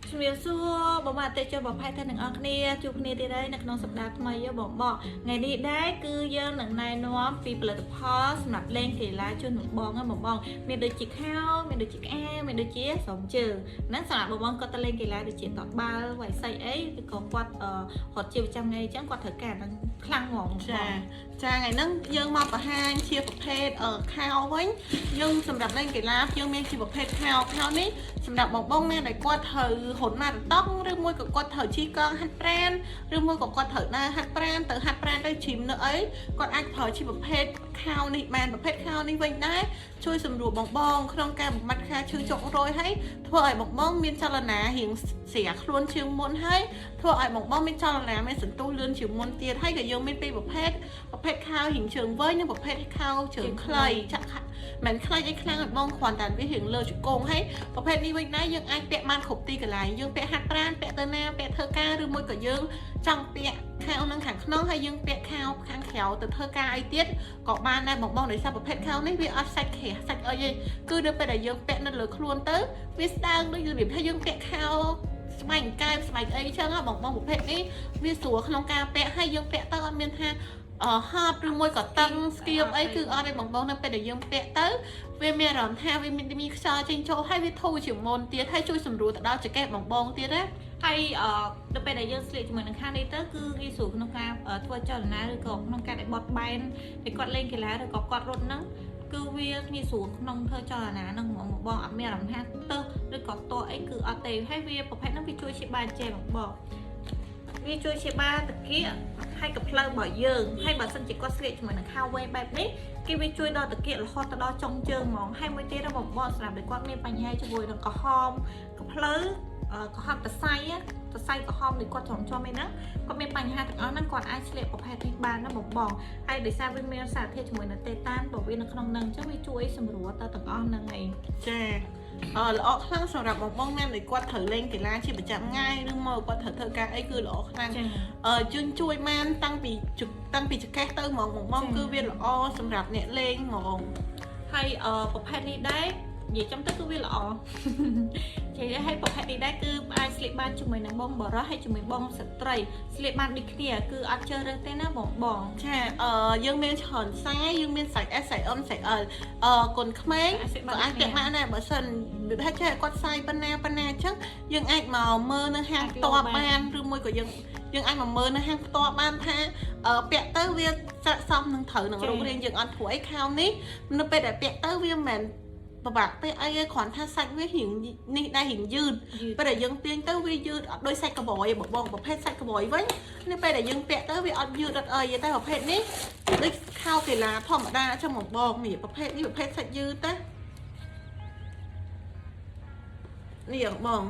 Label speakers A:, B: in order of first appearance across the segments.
A: ជំរាបសួរបងប្អូនអតិថិជនប្រភេទទាំងអស់គ្នាជួបគ្នាទៀតហើយនៅក្នុងសប្តាហ៍ថ្មីយោបងបងថ្ងៃនេះដែរគឺយើងនឹងណែនាំពីផលិតផលសម្រាប់លេងកីឡាជូនបងបងហ្នឹងបងបងមានដូចជាខោមានដូចជាក្អាវមានដូចជាស្រោមជើងហ្នឹងសម្រាប់បងបងគាត់ទៅលេងកីឡាដូចជាតបាល់វាយសីអីឬក៏គាត់រត់ជាប្រចាំថ្ងៃអញ្ចឹងគាត់ត្រូវការហ្នឹងខ្លាំងហ្មងបង
B: ចាចាថ្ងៃហ្នឹងយើងមកបង្ហាញជាប្រភេទខោវិញយើងសម្រាប់លេងកីឡាយើងមានជាប្រភេទខោខោនេះសម្រាប់បងបងណាដែលគាត់ត្រូវរត់ម៉ារ៉ាតុងឬមួយក៏គាត់ត្រូវជិះកង់ហាត់ប្រាណឬមួយក៏គាត់ត្រូវដើរហាត់ប្រាណទៅហាត់ប្រាណទៅ gym នៅអីគាត់អាចប្រើជាប្រភេទខោនេះបានប្រភេទខោនេះវិញដែរជួយសម្រួលបងបងក្នុងការបំបត្តិការឈឺចុករយហើយធ្វើឲ្យបងបងមានចលនារៀងស្រាខ្លួនជាងមុនហើយធ្វើឲ្យបងបងមានចលនាមានសន្ទុះលឿនជាងមុនទៀតហើយក៏យើងមានពីរប្រភេទប្រភេទខោរៀងជើងវែងនិងប្រភេទខោជើងខ្លីចាក់មិនខ្លីអីខ្លាំងឲ្យបងគ្រាន់តែវារៀងលើជង្គង់ហើយប្រភេទនេះវិញដែរយើងអាចពាក់បានគ្រប់ទីកន្លែងយើងពាក់ហាត់ប្រាណពាក់ទៅណាពាក់ធ្វើការឬមួយក៏យើងចង់ពាក់ខោនឹងខាងក្នុងហើយយើងពាក់ខោខាងក្រៅទៅធ្វើការអីទៀតក៏បានដែរបងបងដោយសារប្រភេទខោនេះវាអត់សាច់ក្រាស់សាច់អីទេគឺនៅពេលដែលយើងពាក់នៅលើខ្លួនទៅវាស្ដើងដូចរបៀបថាយើងពាក់ខោស្បែកកែបស្បែកអីចឹងហ៎បងបងប្រភេទនេះវាស្រួលក្នុងការពាក់ហើយយើងពាក់ទៅអត់មានថាហត់ឬមួយក៏តឹងស្គៀបអីគឺអត់ទេបងបងនៅពេលដែលយើងពាក់ទៅវាមានអារម្មណ៍ថាវាមានមានខ្យល់ចេញចូលហើយវាធូរជាងមុនទៀតហើយជួយសម្រួលទៅដល់ចង្កេះបងបងទៀតណា
A: ហើយដល់ពេលដែលយើងស្លៀកជាមួយនឹងខាងនេះទៅគឺងាយស្រួលក្នុងការធ្វើចលនាឬក៏ក្នុងការដែលបត់បែនដែលគាត់លេងកីឡាឬក៏គាត់រត់ហ្នឹងគឺវាងាយស្រួលក្នុងធ្វើចលនាហ្នឹងហ្មងបងអត់មានអារម្មណ៍ថាទៅឬក៏តអីគឺអត់ទេហើយវាប្រភេទហ្នឹងវាជួយព្យាបាលចេះបងបងវាជួយព្យាបាលតាគៀកហើយក៏ផ្លូវរបស់យើងហើយបើសិនជាគាត់ស្លៀកជាមួយនឹងខោវែងបែបនេះគេវាជួយដល់តាគៀករហូតទៅដល់ចុងជើងហ្មងហើយមួយទៀតបងបងសម្រាប់ដែលគាត់មានបញ្ហាជាមួយនឹងក្រហមក៏ផ្លូវក្រហមតសៃសរសៃក្រហមដែលគាត់ច្រំជាប់ឯហ្នឹងគាត់មានបញ្ហាទាំងអស់ហ្នឹងគាត់អាចស្លៀកប្រភេទនេះបានណាបងបងហើយដោយសារវាមានសារធាតុជាមួយនឹងតេតានបើវានៅក្នុងហ្នឹងអញ្ចឹងវាជួយសម្រួលទៅទាំងអស់ហ្នឹងឯង
B: ចាល្អខ្លាំងសម្រាប់បងបងណាដែលគាត់ត្រូវលេងកីឡាជាប្រចាំថ្ងៃឬមកគាត់ត្រូវធ្វើការអីគឺល្អខ្លាំង
A: ចា
B: យើងជួយបានតាំងពីតាំងពីចង្កេះទៅហ្មងបងបងគឺវាល្អសម្រាប់អ្នកលេងហ្មង
A: ហើយប្រភេទនេះដែរនិយាយចំទៅគឺវាល្អ ចេះហើយប្រភេទនេះដែរគឺអាចស្លៀកបានជាមួយនឹងបងបរិសហើយជាមួយបងស្ត្រីស្លៀកបានដូចគ្នាគឺអត់ជ្រើសរើសទេណាបងបង
B: ចាយើងមានច្រើនខ្សែយើងមានសាច់ S សាច់ M សាច់ L កូនក្មេងក៏អាចពាក់បានដែរបើសិនវាថាចេះគាត់សាយប៉ុណ្ណាប៉ុណ្ណាអញ្ចឹងយើងអាចមកមើលនៅហាងផ្ទាល់បានឬមួយក៏យើងយើងអាចមកមើលនៅហាងផ្ទាល់បានថាពាក់ទៅវាស័ក្តិសមនឹងត្រូវនឹងរូបរាងយើងអត់ព្រោះអីខោនេះនៅពេលដែលពាក់ទៅវាមិនមែនពិបាកពេកអីទេគ្រាន់ថាសាច់វារៀងនេះដែររៀងយឺត ពេលដែលយើងទាញទៅវាយឺតអត់ដូចសាច់កបយបងបងប្រភេទសាច់កបយវិញនៅពេលដែលយើងពាក់ទៅវាអត់យឺតអត់អីទេតែប្រភេទនេះដូចខោកីឡាធម្មតាចឹងបងបងនេះប្រភេទនេះប្រភេទសាច់យឺតណានេះបង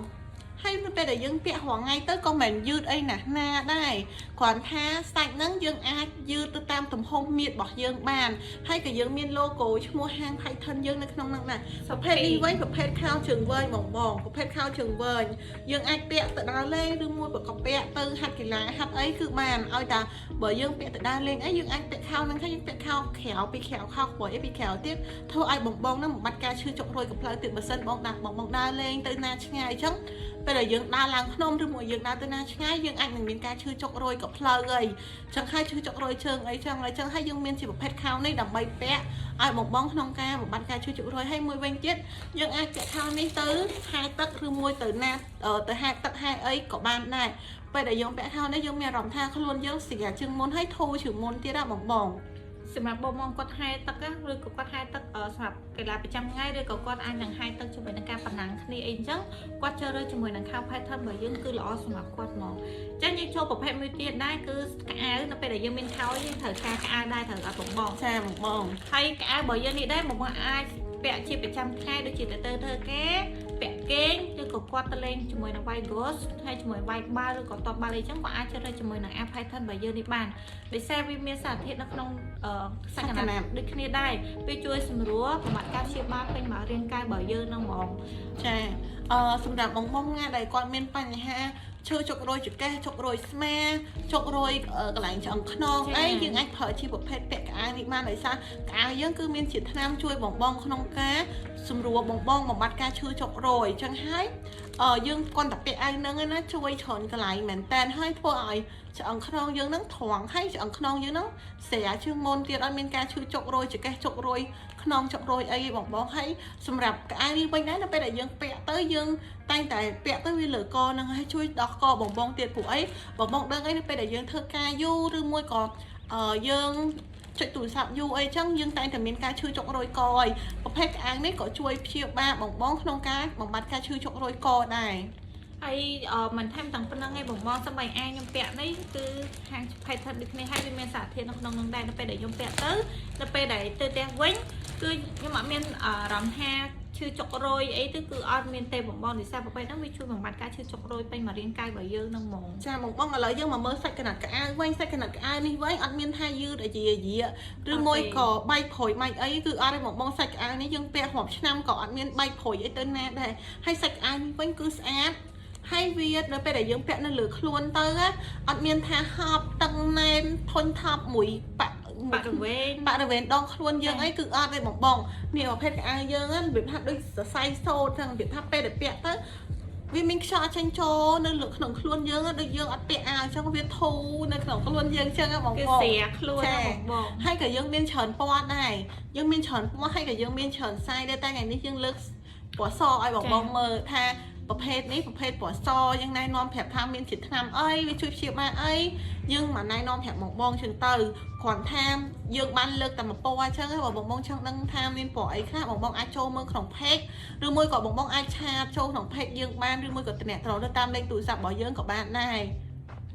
B: ហើយនៅពេលដែលយើងពាក់រាល់ថ្ងៃទៅក៏មិនយឺតអីណាស់ណាដែរគ្រាន់ថាសាច់ហ្នឹងយើងអាចយឺតទៅតាមទំហំមៀតរបស់យើងបានហើយក៏យើងមាន logo ឈ្មោះហាង Python យើងនៅក្នុងហ្នឹងដែរ ប្រភេទនេះវិញប្រភេទខោជើងវែងបងបងប្រភេទខោជើងវែងយើងអាចពាក់ទៅដើរលេងឬមួយប្រកបពាក់ទៅហាត់កីឡាហាត់អីគឺបានឲ្យតែបើយើងពាក់ទៅដើរលេងអីយើងអាចពាក់ខោហ្នឹងហើយយើងពាក់ខោក្រៅពីក្រៅខោក្បយអីពីក្រៅទៀតធ្វើឲ្យបងបងហ្នឹងបំបត្តិការឈឺចុករយកំផ្លូវទៀតបើសិនបងដាក់បងបងដើរលេងទៅណាឆ្ងាយអញ្ចឹងពេលដែលយើងដើរឡើងភ្នំឬមួយយើងដើរទៅណាឆ្ងាយយើងអាចនឹងមានការឈឺចុករយកំផ្លូវអីចឹងហើយឈឺចុករយជើងអីចឹងហើយចឹងហើយយើងមានជាប្រភេទខោនេះដើម្បីពាក់ឲ្យបងបងក្នុងការបំបត្តិការឈឺចុករយហើយមួយវិញទៀតយើងអាចពាក់ខោនេះទៅហែទឹកឬមួយទៅណាទៅហែទឹកហែអីក៏បានដែរពេលដែលយើងពាក់ខោនេះយើងមានអារម្មណ៍ថាខ្លួនយើងស្រាជាងមុនហើយធូរជាងមុនទៀតណាបងបង
A: សម្រាប់បងបងគាត់ហែទឹកឬក៏គាត់ហែទឹកសម្រាប់កីឡាប្រចាំថ្ងៃឬក៏គាត់អាចនឹងហែទឹកជាមួយនឹងការប្រណាំងគ្នាអីអញ្ចឹងគាត់ជ្រើសរើសជាមួយនឹងខោ pattern របស់យើងគឺល្អសម្រាប់គាត់ហ្មងអញ្ចឹងយើងចូលប្រភេទមួយទៀតដែរគឺកៅអៅនៅពេលដែលយើងមានខោយើងត្រូវការកៅអៅដែរត្រូវអត់បងបង
B: ចាបងបង
A: ហើយកៅអៅរបស់យើងនេះដែរបងបងអាចពាក់ជាប្រចាំថ្ងៃដូចជាទៅទៅធ្វើការពាក់គេងឬក៏គាត់ទៅលេងជាមួយនឹង white ghost ហើយជាមួយ white បាល់ឬក៏តបបាល់អីចឹងក៏អាចជ្រើសរើសជាមួយនឹង app Python របស់យើងនេះបានដោយសារវាមានសារធាតុនៅក្នុងសាច់កណាត់ដូចគ្នាដែរវាជួយសម្រួលបំបត្តិការព្យាបាលពេញមករាងកាយរបស់យើងហ្នឹងហ្មង
B: ចាសម្រាប់បងបងណាដែលគាត់មានបញ្ហាឈឺចុករយចង្កេះចុករយស្មាចុករយកន្លែងឆ្អឹងខ្នងអីយើងអាចប្រើជាប្រភេទពាក់កៅអៅនេះបានដោយសារកៅអៅយើងគឺមានជាថ្នាំជួយបងបងក្នុងការសម្រួលបងបងបំបត្តិការឈឺចុករយអញ្ចឹងហើយ យើងគាត់តែពាក់អាវហ្នឹងឯណាជួយច្រើនកន្លែងមែនតើហើយធ្វើឲ្យឆ្អឹងខ្នងយើងហ្នឹងត្រង់ហើយឆ្អឹងខ្នងយើងហ្នឹងស្រាលជាងមុនទៀតអត់មានការឈឺចុករយចង្កេះចុករយខ្នងចុករយអីបងបងហើយសម្រាប់កៅអៅនេះវិញដែរនៅពេលដែលយើងពាក់ទៅយើងតែងតែពាក់ទៅវាលើកហ្នឹងហើយជួយដោះកបងបងទៀតព្រោះអីបងបងដឹងអីនៅពេលដែលយើងធ្វើការយូរឬមួយក៏យើងចុចទូរស័ព្ទយូរអីចឹងយើងតែងតែមានការឈឺចុករយកហើយប្រភេទកៅអៅនេះក៏ជួយព្យាបាលបងបងក្នុងការបំបត្តិការឈឺចុករយកដែរ
A: ហើយមិនថែមទាំងប៉ុណ្្នឹងឯងបងបងសម័យអាខ្ញុំពាក់នេះគឺហាង pattern ដូចគ្នាហើយវាមានសារធាតុនៅក្នុងនឹងដែរនៅពេលដែលខ្ញុំពាក់ទៅនៅពេលដែលទៅផ្ទះវិញគឺខ្ញុំអត់មានអារម្មណ៍ថាឈឺចុករយអីទៅគឺអត់មានទេបងបងដោយសារប្រភេទហ្នឹងវាជួយបំបត្តិការឈឺចុករយពេញមួយរាងកាយរបស់យើងហ្នឹងហ្មង
B: ចាបងបងឥឡូវយើងមកមើលសាច់កណាត់ក្អៅវិញសាច់កណាត់ក្អៅនេះវិញអត់មានថាយឺតអាជាយាឬមួយក៏បែកព្រួយបែកអីគឺអត់ទេបងបងសាច់ក្អៅនេះយើងពាក់រាប់ឆ្នាំក៏អត់មានបែកព្រួយអីទៅណាដែរហើយសាច់ក្អៅនេះវិញគឺស្អាតហើយវានៅពេលដែលយើងពាក់នៅលើខ្លួនទៅអត់មានថាហប់តឹងណែនធុញថប់មួយបាក់
A: បរិវេណ
B: បរិវេណដងខ្លួនយើងអីគឺអត់ទេបងបងនេះប្រភេទក្អៅយើងហ្នឹងរបៀបថាដូចសរសៃសូត្រហ្នឹងរបៀបថាពេលដែលពាក់ទៅវាមានខ្យល់ចេញចូលនៅលើក្នុងខ្លួនយើងដូចយើងអត់ពាក់អាវអញ្ចឹងវាធូរនៅក្នុងខ្លួនយើងអញ្ចឹងហ៎បងបង
A: គឺស្រាខ្លួនណាបងបង
B: ហើយក៏យើងមានច្រើនពណ៌ដែរយើងមានច្រើនពណ៌ហើយក៏យើងមានច្រើន size ដែរតែថ្ងៃនេះយើងលើកពណ៌សឲ្យបងបងមើលថាប្រភេទនេះប្រភេទពណ៌សយើងណែនាំប្រាប់ថាមានជាថ្នាំអីវាជួយព្យាបាលអីយើងមកណែនាំប្រាប់បងបងចឹងទៅគ្រាន់ថាយើងបានលើកតែមួយពណ៌អញ្ចឹងបើបងបងចង់ដឹងថាមានពណ៌អីខ្លះបងបងអាចចូលមើលក្នុង page ឬមួយក៏បងបងអាច chat ចូលក្នុង page យើងបានឬមួយក៏តំណត្រទៅតាមលេខទូរស័ព្ទរបស់យើងក៏បានដែរ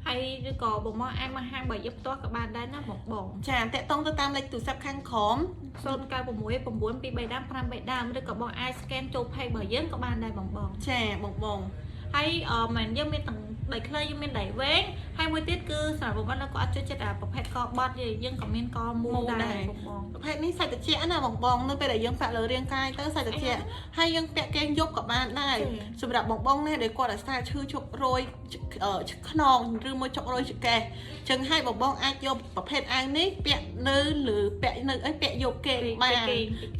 A: ហើយឬក៏បងមកអាចមកហាងបើយើងផ្ទាល់ក៏បានដែរណាបងបង
B: ចាតាក់ទងទៅតាមលេខទូរស័ព្ទខាងក្រោម
A: 096 9 2 3ដើម5 3ដើមឬក៏បងអាច scan ចូល page របស់យើងក៏បានដែរបងបង
B: ចាបងបង
A: ហើយមែនយើងមានទាំងដៃខ្លីយើងមានដៃវែងហើយមួយទៀតគឺសម្រាប់បងបងក៏អត់ចូលចិត្តអាប្រភេទកបត់ទេយើងក៏មានកមូលដែរបងបង
B: ប្រភេទនេះសាច់ត្រជាក់ណាបងបងនៅពេលដែលយើងពាក់លើរាងកាយទៅសាច់ត្រជាក់ហើយយើងពាក់គេងយប់ក៏បានដែរសម្រាប់បងបងនេះដែលគាត់អាសាឈឺជុករយខ្នងឬមួយជុករយចង្កេះចឹងហើយបងបងអាចយកប្រភេទអាវនេះពាក់នៅលើពាក់នៅអីពាក់យកគេងបាន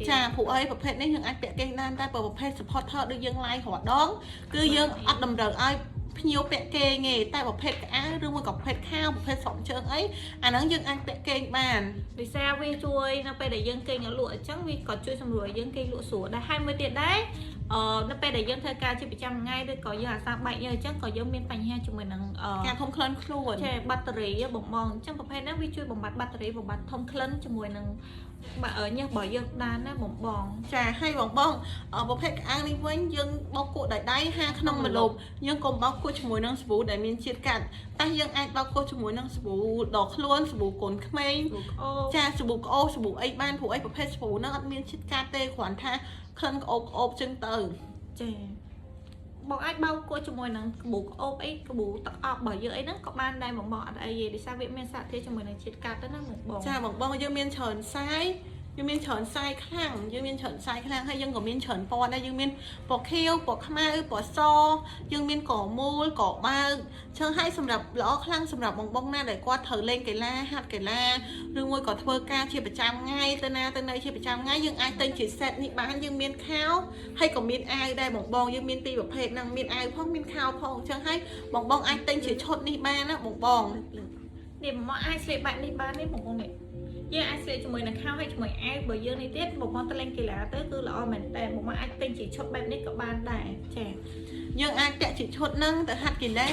B: ចាព្រោះអីប្រភេទនេះយើងអាចពាក់គេងបានតែបើប្រភេទ supporter ដូចយើង live រាល់ដងគឺយើងអត់តម្រូវឲ្យភ្ញៀវពាក់គេងទេតែប្រភេទក្អៅឬមួយក៏ប្រភេទខោប្រភេទស្រោមជើងអីអាហ្នឹងយើងអាចពាក់គេងបាន
A: ដោយសារវាជួយនៅពេលដែលយើងគេងឲ្យលក់អញ្ចឹងវាក៏ជួយសម្រួលឲ្យយើងគេងលក់ស្រួលដែរហើយមួយទៀតដែរនៅពេលដែលយើងធ្វើការជាប្រចាំថ្ងៃឬក៏យើងអាសាបែកញើសអញ្ចឹងក៏យើងមានបញ្ហាជាមួយនឹង
B: ការធំក្លិនខ្លួន
A: ចេះបាក់តេរីបងបងអញ្ចឹងប្រភេទហ្នឹងវាជួយបំបត្តិបាក់តេរីបំបត្តិធំក្លិនជាមួយនឹងញើសរបស់យើងបានណាបងបង
B: ចាហើយបងបងប្រភេទក្អៅនេះវិញយើងបោកគក់ដោយដៃហាក្នុងម្លប់យើងកុំបោកគក់ជាមួយនឹងសាប៊ូដែលមានជាតិកាត់តែយើងអាចបោកគក់ជាមួយនឹងសាប៊ូដកខ្លួនសាប៊ូកូនក្មេង
A: អូ
B: ចាសាប៊ូក្អូបសាប៊ូអីបានព្រោះអីប្រភេទសាប៊ូហ្នឹងអត់មានជាតិកាត់ទេគ្រាន់ថាក្លិនក្អូបក្អូបចឹងទៅ
A: ចាបងអាចបោកគក់ជាមួយនឹងក្បូក្អូបអីក្បូទឹកអប់របស់យើងអីហ្នឹងក៏បានដែរបងបងអត់អីទេដោយសារវាមានសារធាតុជាមួយនឹងជាតិកាត់ទៅណាបងបង
B: ចាបងបងយើងមានច្រើន size យើងមានច្រើន size ខ្លាំងយើងមានច្រើន size ខ្លាំងហើយយើងក៏មានច្រើនពណ៌ដែរយើងមានពណ៌ខៀវពណ៌ខ្មៅពណ៌សយើងមានកមូលកបើកចឹងហើយសម្រាប់ល្អខ្លាំងសម្រាប់បងបងណាដែលគាត់ត្រូវលេងកីឡាហាត់កីឡាឬមួយក៏ធ្វើការជាប្រចាំថ្ងៃទៅណាទៅណីជាប្រចាំថ្ងៃយើងអាចទិញជា set នេះបានយើងមានខោហើយក៏មានអាវដែរបងបងយើងមានពីរប្រភេទហ្នឹងមានអាវផងមានខោផងចឹងហើយបងបងអាចទិញជាឈុតនេះបានណាបងបង
A: នេះបងអាចស្លៀកបែបនេះបាននេះបងបងនេះយើងអាចស្លៀកជាមួយនឹងខោហើយជាមួយអាវបើយើងនេះទៀតបងបងទៅលេងកីឡាទៅគឺល្អមែនតើបងបងអាចទិញជាឈុតបែបនេះក៏បានដែរចា
B: យើងអាចពាក់ជាឈុតហ្នឹងទៅហាត់កីឡា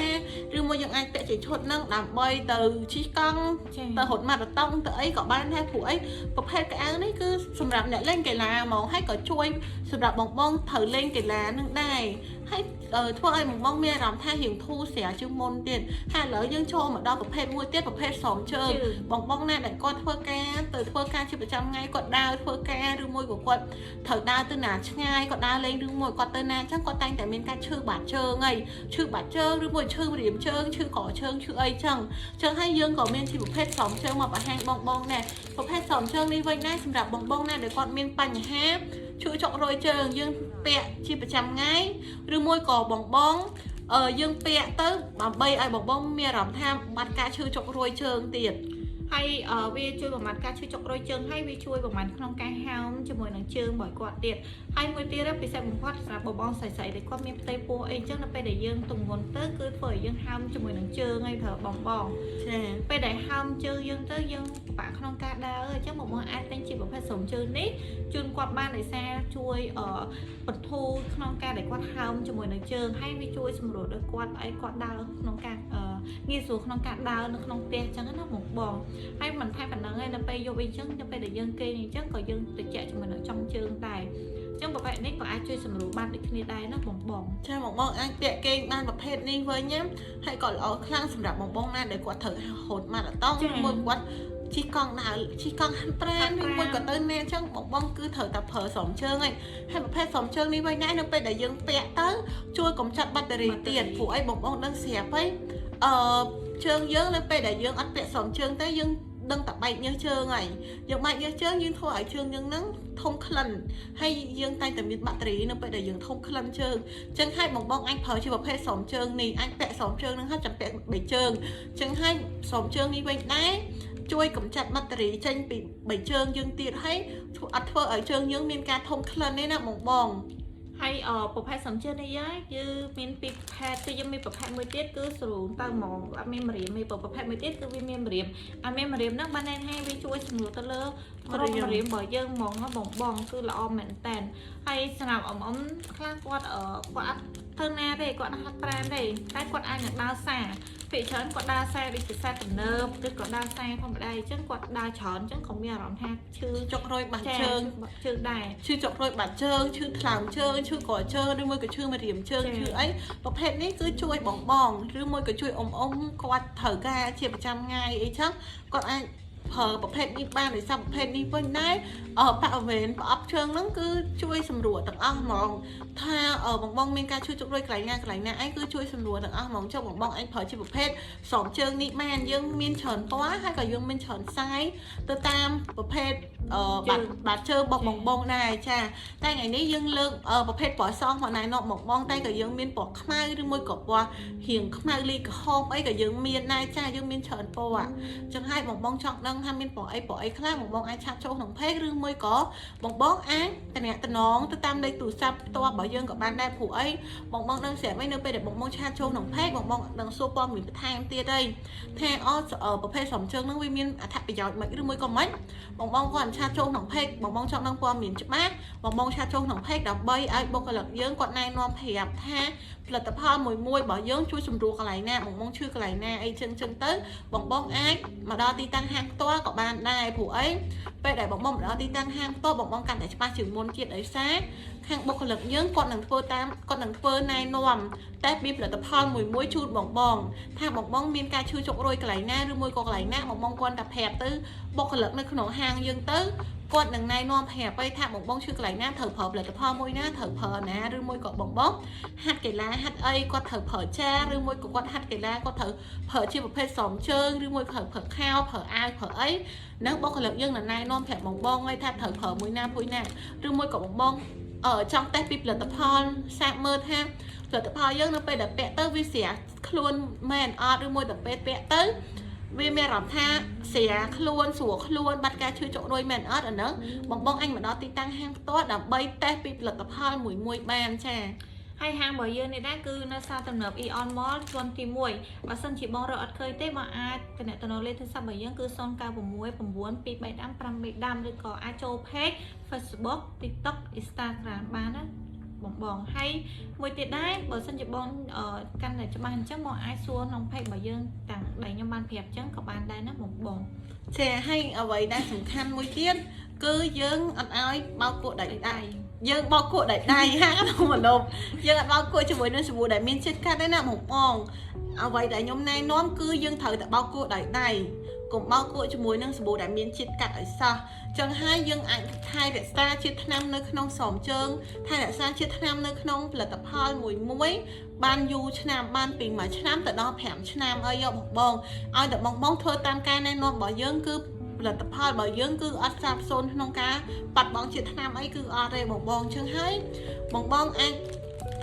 B: ឬមួយយើងអាចពាក់ជាឈុតហ្នឹងដើម្បីទៅជិះកង់
A: ចា
B: ទៅរត់ម៉ារ៉ាតុងទៅអីក៏បានដែរព្រោះអីប្រភេទកៅអៅនេះគឺសម្រាប់អ្នកលេងកីឡាហ្មងហើយក៏ជួយសម្រាប់បងបងត្រូវលេងកីឡានឹងដែរហើយធ្វើឲ្យបងបងមានអារម្មណ៍ថារៀងធូរស្រាលជាងមុនទៀតហើយឥឡូវយើងចូលមកដល់ប្រភេទមួយទៀតប្រភេទស្រោមជើង បងបងណាដែលគាត់ធ្វើការទៅធ្វើការជាប្រចាំថ្ងៃគាត់ដើរធ្វើការឬមួយក៏គាត់ត្រូវដើរទៅណាឆ្ងាយគាត់ដើរលេងឬមួយគាត់ទៅណាអញ្ចឹងគាត់តែងតែមានការឈឺបាតជើងហើយឈឺបាតជើងឬមួយឈឺម្រាមជើងឈឺកជើងឈឺអីចឹងចឹងហើយយើងក៏មានជាប្រភេទស្រោមជើងមកបង្ហាញបងបងដែរប្រភេទស្រោមជើងនេះវិញដែរសម្រាប់បងបងណាដែលគាត់មានបញ្ហាឈឺចុករយជើងយើងពាក់ជាប្រចាំថ្ងៃឬមួយក៏បងបងយើងពាក់ទៅដើម្បីឲ្យបងបងមានអារម្មណ៍ថាបាត់ការឈឺចុករយជើងទៀត
A: ហើយវាជួយបំបត្តិការឈឺចុករយជើងហើយវាជួយបំបត្តិក្នុងការហើមជាមួយនឹងជើងរបស់គាត់ទៀតហើយ ហើយមួយទៀតពិសេសបំផុតសម្រាប់បងបងស្រីៗដែលគាត់មានផ្ទៃពោះអីអញ្ចឹងនៅពេលដែលយើងទម្ងន់ទៅគឺធ្វើឲ្យយើងហើមជាមួយនឹងជើងអីត្រូវបងបង
B: ចា
A: ពេលដែលហើមជើងយើងទៅយើងពិបាកក្នុងការដើរអញ្ចឹងបងបងអាចទិញជាប្រភេទស្រោមជើងនេះជូនគាត់បានដោយសារជួយបន្ធូរក្នុងការដែលគាត់ហើមជាមួយនឹងជើងហើយវាជួយសម្រួលដល់គាត់ឲ្យគាត់ដើរក្នុងការងាយស្រួលក្នុងការដើរនៅក្នុងផ្ទះអញ្ចឹងណាបងបងហើយមិនថែប៉ុណ្្នឹងឯងនៅពេលយប់អីអញ្ចឹងនៅពេលដែលយើងគេងអញ្ចឹងក៏យើងត្រជាក់ជាមួយនឹងចុងជើងដែរអញ្ចឹងប្រភេទនេះក៏អាចជួយសម្រួលបានដូចគ្នាដែរណាបងបង
B: ចាបងបងអាចពាក់គេងបានប្រភេទនេះវិញណាហើយក៏ល្អខ្លាំងសម្រាប់បងបងណាដែលគាត់ត្រូវហត់ម៉ារ៉ាតុងឬមួយគាត់ជិះកង់ដើរជិះកង់ហាត់ប្រាណឬមួយក៏ទៅណាអញ្ចឹងបងបងគឺត្រូវតែប្រើស្រោមជើងហើយហើយប្រភេទស្រោមជើងនេះវិញដែរនៅពេលដែលយើងពាក់ទៅជួយកម្ចាត់បាក់តេរីទៀតព្រោះអីបងបងដឹងស្រាប់ហើយអឺជើងយើងនៅពេលដែលយើងអត់ពាក់ស្រោមជើងទេយើងដឹងតែបែកញើសជើងហើយយើងបែកញើសជើងយើងធ្វើឲ្យជើងយើងហ្នឹងធំក្លិនហើយយើងតែងតែមានបាក់តេរីនៅពេលដែលយើងធំក្លិនជើង ចឹងហើយបងបងអាចប្រើជាប្រភេទស្រោមជើងនេះអាចពាក់ស្រោមជើងនឹងហើយចាំពាក់បីជើងចឹងហើយស្រោមជើងនេះវិញដែរជួយកម្ចាត់បាក់តេរីចេញពីបីជើងយើងទៀតហើយធ្វើអត់ធ្វើឲ្យជើងយើងមានការធំក្លិនទេណាបងបង
A: ហើយអប្រភេទសំជើងនេះយើងមានពីរប្រភេទគឺយើងមានប្រភេទមួយទៀតគឺស្រូនទៅហ្មងអត់មានម្រាមទេប្រភេទមួយទៀតគឺវាមានម្រាមអត់មានម្រាមហ្នឹងបានន័យថាវាជួយសម្រួលទៅលើក្រុមម្រាមរបស់យើងហ្មងបងបងគឺល្អមែនតើហើយសម្រាប់អ៊ំអ៊ំខ្លះគាត់គាត់អត់ទៅណាទេគាត់ហាត់ប្រាណទេតែគាត់អាចនឹងដើរសារភាគច្រើនគាត់ដើរសារដូចជាសារទំនើបឬក៏ដើរសារធម្មតាអញ្ចឹងគាត់ដើរច្រើនអញ្ចឹងក៏មានអារម្មណ៍ថាឈឺ
B: ចុករយបាត់ជើង
A: ជើងដែរ
B: ឈឺចុករយបាត់ជើងឈឺថ្លើមជើងឈឺក្រជើងឬមួយក៏ឈឺម្រាមជើងឈឺអីប្រភេទនេះគឺជួយបងបងឬមួយក៏ជួយអ៊ំអ៊ំគាត់ត្រូវការជាប្រចាំថ្ងៃអីចឹងគាត់អាចប្រើប្រភេទនេះបានដោយសារប្រភេទនេះវិញដែរបរិវេណប្រអប់ជើងហ្នឹងគឺជួយសម្រួលទាំងអស់ហ្មងថាបងបងមានការជួយចុករយកន្លែងណាកន្លែងណាអីគឺជួយសម្រួលទាំងអស់ហ្មងចុះបងបងអាចប្រើជាប្រភេទស្រោមជើងនេះបានយើងមានច្រើនពណ៌ហើយក៏យើងមានច្រើន size ទៅតាមប្រភេទបាត់បាត់ជើងរបស់បងបងដែរចាតែថ្ងៃនេះយើងលើកប្រភេទពណ៌សមកណែនាំបងបងតែក៏យើងមានពណ៌ខ្មៅឬមួយក៏ពណ៌រៀងខ្មៅលីក្រហមអីក៏យើងមានដែរចាយើងមានច្រើនពណ៌ចឹងហើយបងបងចង់ដឹងថាមានពណ៌អីពណ៌អីខ្លះបងបងអាច chat ចូលក្នុង page ឬមួយក៏បងបងអាចតំណាក់តំណងទៅតាមលេខទូរស័ព្ទផ្ទាល់របស់យើងក៏បានដែរព្រោះអីបងបងដឹងស្រាប់អីនៅពេលដែលបងបង chat ចូលក្នុង page បងបងនឹងសួរព័ត៌មានបន្ថែមទៀតអីថាអូប្រភេទស្រោមជើងហ្នឹងវាមានអត្ថប្រយោជន៍មិនឬមួយក៏មិនបងបងគាត់ chat ចូលក្នុង page បងបងចង់ដឹងព័ត៌មានច្បាស់បងបង chat ចូលក្នុង page ដើម្បីឲ្យបុគ្គលិកយើងគាត់ណែនាំប្រាប់ថាផលិតផលមួយមួយរបស់យើងជួយសម្រួលកន្លែងណាបងបងឈឺកន្លែងណាអីចឹងចឹងទៅបងបងអាចមកដល់ទីតាំងហាងផ្ទាល់ក៏បានដែរព្រោះអីពេលដែលបងបងមកដល់ទីតាំងហាងផ្ទាល់បងបងកាន់តែច្បាស់ជាងមុនទៀតដោយសារខាងបុគ្គលិកយើងគាត់នឹងធ្វើតាមគាត់នឹងធ្វើណែនាំតែពីផលិតផលមួយមួយជូនបងបងថាបងបងមានការឈឺចុករយកន្លែងណាឬមួយក៏កន្លែងណាបងបងគាត់តែប្រាប់ទៅបុគ្គលិកនៅក្នុងហាងយើងទៅគាត់នឹងណែនាំប្រាប់ទៅថាបងបងឈឺកន្លែងណាត្រូវប្រើផលិតផលមួយណាត្រូវប្រើណាឬមួយក៏បងបងហាត់កីឡាហាត់អីគាត់ត្រូវប្រើចាឬមួយក៏គាត់ហាត់កីឡាគាត់ត្រូវប្រើជាប្រភេទស្រោមជើងឬមួយត្រូវប្រើខោប្រើអាវប្រើអីនឹងបុគ្គលិកយើងនឹងណែនាំប្រាប់បងបងឲ្យថាត្រូវប្រើមួយណាមួយណាឬមួយក៏បងបងចង់តេស្តពីផលិតផលសាកមើលថាផលិតផលយើងនៅពេលដែលពាក់ទៅវាស្រាខ្លួនមែនអត់ឬមួយដល់ពេលពាក់ទៅវាមានអារម្មណ៍ថាស្រាខ្លួនស្រួលខ្លួនបាត់ការឈឺចុករយមែនអត់អាហ្នឹងបងបងអញមកដល់ទីតាំងហាងផ្ទាល់ដើម្បីតេស្តពីផលិតផលមួយមួយបានចា
A: ហើយហាងរបស់យើងនេះដែរគឺនៅផ្សារទំនើប Aeon Mall ជាន់ទី1បើសិនជាបងរកអត់ឃើញទេបងអាចទំនាក់ទំនងលេខទូរស័ព្ទរបស់យើងគឺ096 9 2 3 5 3 5ឬក៏អាចចូល page Facebook TikTok Instagram បានណាបងបងហើយមួយទៀតដែរបើសិនជាបងកាន់តែច្បាស់អញ្ចឹងបងអាចសួរក្នុង page របស់យើងទាំងដែលខ្ញុំបានប្រាប់អញ្ចឹងក៏បានដែរណាបងបង
B: ចាហើយអ្វីដែលសំខាន់មួយទៀតគឺយើងអត់ឲ្យបោកគក់ដាច់ដៃយើងបោកគក់ដាច់ដៃហាក្នុងម្លប់យើងអត់បោកគក់ជាមួយនឹងសាប៊ូដែលមានជាតិកាត់ទេណាបងបងអ្វីដែលខ្ញុំណែនាំគឺយើងត្រូវតែបោកគក់ដោយដៃកុំបោកគក់ជាមួយនឹងសាប៊ូដែលមានជាតិកាត់ឲ្យសោះចឹងហើយយើងអាចថែរក្សាជាតិថ្នាំនៅក្នុងស្រោមជើងថែរក្សាជាតិថ្នាំនៅក្នុងផលិតផលមួយមួយបានយូរឆ្នាំបានពី1ឆ្នាំទៅដល់5ឆ្នាំឲ្យយកបងបងឲ្យតែបងបងធ្វើតាមការណែនាំរបស់យើងគឺផលិតផលរបស់យើងគឺអត់សាបសូន្យក្នុងការបាត់បង់ជាតិថ្នាំអីគឺអត់ទេបងបងចឹងហើយបងបងអាច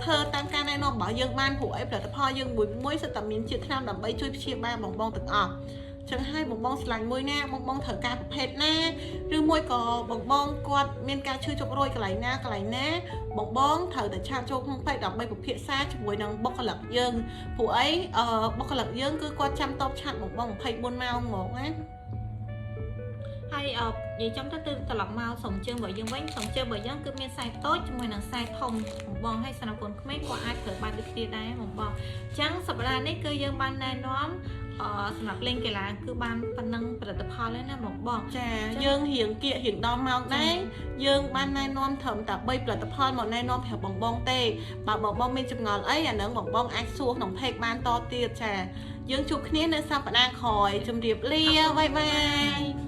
B: ធ្វើតាមការណែនាំរបស់យើងបានព្រោះអីផលិតផលយើងមួយមួយសុទ្ធតែមានជាតិថ្នាំដើម្បីជួយព្យាបាលបងបងទាំងអស់ ចឹងហើយបងបងស្រឡាញ់មួយណាបងបងត្រូវការប្រភេទណាឬមួយក៏បងបងគាត់មានការឈឺចុករយកន្លែងណាកន្លែងណាបងបងត្រូវតែchat ចូលក្នុង page ដើម្បីពិភាក្សាជាមួយនឹងបុគ្គលិកយើងព្រោះអីបុគ្គលិកយើងគឺគាត់ចាំតប chat បងបង24ម៉ោងហ្មងណា
A: ហើយនិយាយចំទៅគឺត្រឡប់មកសុំជើងរបស់យើងវិញសុំជើងរបស់យើងគឺមានខ្សែតូចជាមួយនឹងខ្សែធំបងបងហើយសម្រាប់កូនក្មេងក៏អាចប្រើបានដូចគ្នាដែរបងបងអញ្ចឹងសប្តាហ៍នេះគឺយើងបានណែនាំសម្រាប់លេងកីឡាគឺបានប៉ុណ្ណឹងផលិតផលហើយណាបងបង
B: ចាយើងរៀងគៀករៀងដល់ម៉ោងដែរយើងបានណែនាំត្រឹមតែ3ផលិតផលមកណែនាំប្រាប់បងបងទេបើបងបងមានចម្ងល់អីអាហ្នឹងបងបងអាចសួរក្នុង page បានតទៀតចាយើងជួបគ្នានៅសប្តាហ៍ក្រោយជម្រាបលា bye bye.